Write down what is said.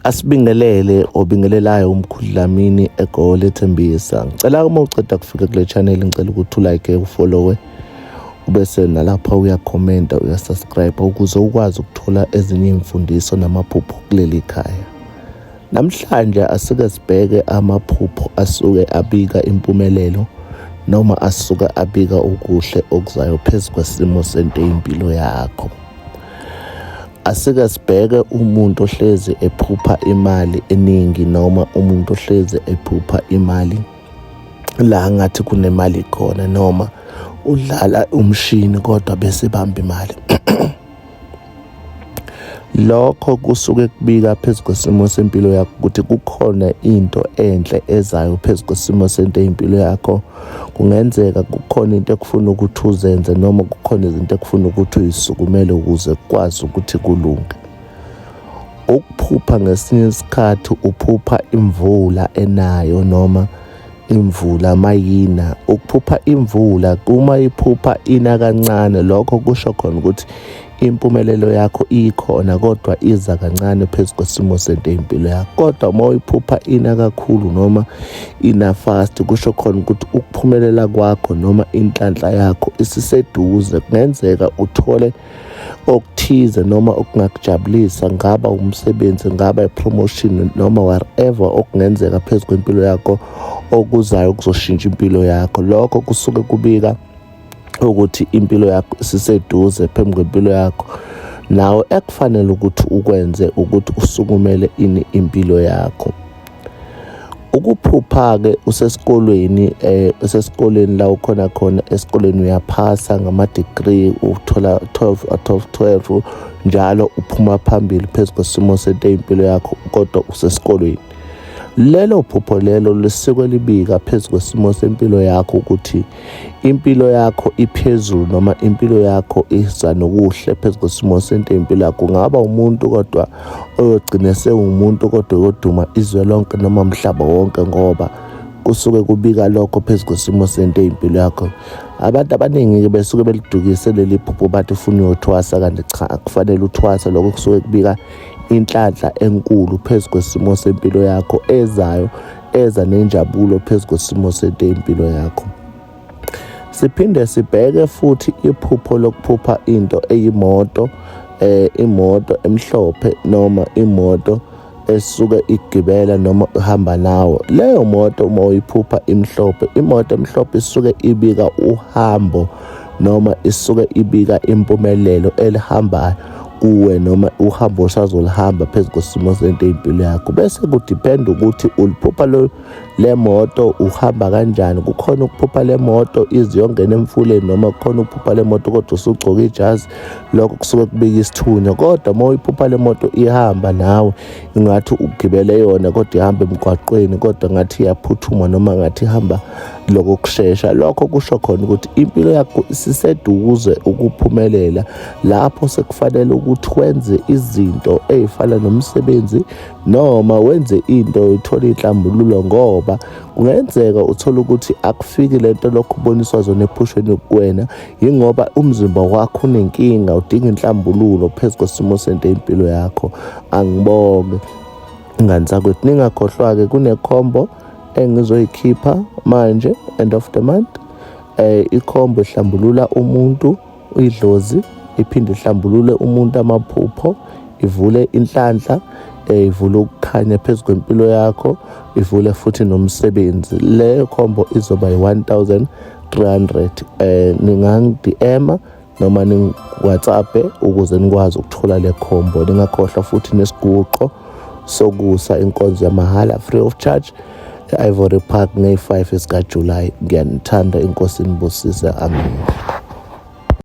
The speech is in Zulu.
Asibingelele obingelelayo umkhulu Dlamini eGoli eThembisa. Ngicela uma uceda kufika kule channel ngicela ukuthi ulike, ufollowe ubese nalapha uyakhomenta, uyasubscribe ukuze ukwazi ukuthola ezinye imfundiso namaphupho kuleli khaya. Namhlanje asike sibheke amaphupho asuke abika impumelelo noma asuke abika okuhle okuzayo phezu kwesimo sento impilo yakho. Asike sibheke umuntu ohlezi ephupha imali eningi noma umuntu ohlezi ephupha imali la ngathi kunemali khona noma udlala umshini kodwa bese bamba imali. Lokho kusuke kubika phezu kwesimo sempilo yakho ukuthi kukhona into enhle ezayo phezu kwesimo sento impilo yakho. Kungenzeka kukhona into ekufuna ukuthi uzenze noma kukhona izinto ekufuna ukuthi uyisukumele ukuze kukwazi ukuthi kulunge. Ukuphupha ngesinye isikhathi uphupha imvula enayo noma imvula mayina. Ukuphupha imvula uma iphupha ina kancane, lokho kusho khona ukuthi impumelelo yakho ikhona kodwa iza kancane phezu kwesimo sento impilo yakho. Kodwa uma uyiphupha ina kakhulu noma ina fast, kusho khona ukuthi ukuphumelela kwakho noma inhlanhla yakho isiseduze. Kungenzeka uthole okuthize noma okungakujabulisa, ngaba umsebenzi, ngaba i-promotion noma whatever okungenzeka phezu kwempilo yakho okuzayo kuzoshintsha impilo yakho. Lokho kusuke kubika ukuthi impilo yakho isiseduze phambi kwempilo yakho, nawe ekufanele ukuthi ukwenze ukuthi usukumele ini impilo yakho. Ukuphupha-ke usesikolweni, usesikolweni la ukhona khona esikolweni, uyaphasa ngama-degree, uthola 12 out of 12 njalo, uphuma phambili phezu kwesimo sento impilo yakho kodwa usesikolweni. Lelo phupho lelo lisuke libika phezu kwesimo sempilo yakho ukuthi impilo yakho iphezulu noma impilo yakho iza nokuhle phezu kwesimo sento impilo yakho. Ungaba umuntu kodwa oyogcina sewumuntu kodwa oyoduma izwe lonke noma umhlaba wonke, ngoba kusuke kubika lokho phezu kwesimo sento impilo yakho. Abantu abaningi-ke besuke belidukise leli phupho bathi ufuna uyothwasa, kanti cha, akufanele uthwase. Lokho kusuke kubika inhlanhla enkulu phezu kwesimo sempilo yakho ezayo, eza nenjabulo phezu kwesimo sento impilo yakho. Siphinde sibheke futhi iphupho lokuphupha into eyimoto, imoto emhlophe noma imoto esuke igibela noma ihamba nawo. Leyo moto uma uyiphupha imhlophe, imoto emhlophe isuke ibika uhambo noma isuke ibika impumelelo elihambayo kuwe noma uhambo osazolihamba phezu kwesimo sento impilo yakho. Bese kudependa ukuthi uliphupha le moto uhamba kanjani. Kukhona ukuphupha le moto iziyongena emfuleni noma kukhona ukuphupha le moto kodwa usugcoka ijazi, lokho kusuke kubika isithunywa. Kodwa uma uyiphupha le moto ihamba nawe, ingathi ugibele yona kodwa ihamba emgwaqweni, kodwa ngathi iyaphuthuma noma ngathi ihamba lokho kushesha, lokho kusho khona ukuthi impilo yakho isiseduze ukuphumelela, lapho sekufanele ukuthi wenze izinto ey'fana nomsebenzi noma wenze into uthole inhlambululo, ngoba kungenzeka uthole ukuthi akufiki lento lokhu uboniswa zona ephusheni kuwena, yingoba umzimba wakho unenkinga, udinga inhlambululo phezu kwesimo sento impilo yakho. Angibonge ngane zakwethu, ningakhohlwa-ke kunekhombo engizoyikhipha manje end of the month. Ikhombo ihlambulula umuntu idlozi, iphinde ihlambulule umuntu amaphupho, ivule inhlanhla, ivule ukukhanya phezu kwempilo yakho, ivule futhi nomsebenzi. Leyo khombo izoba yi-1300. Ningangi-DM noma ni-WhatsApp ukuze nikwazi ukuthola le khombo. Ningakhohlwa futhi nesiguqo sokusa, inkonzo yamahhala, free of charge, e-Ivory Park ngeyi-5 zikaJulayi. Ngiyanithanda, inkosi inibusise, amen.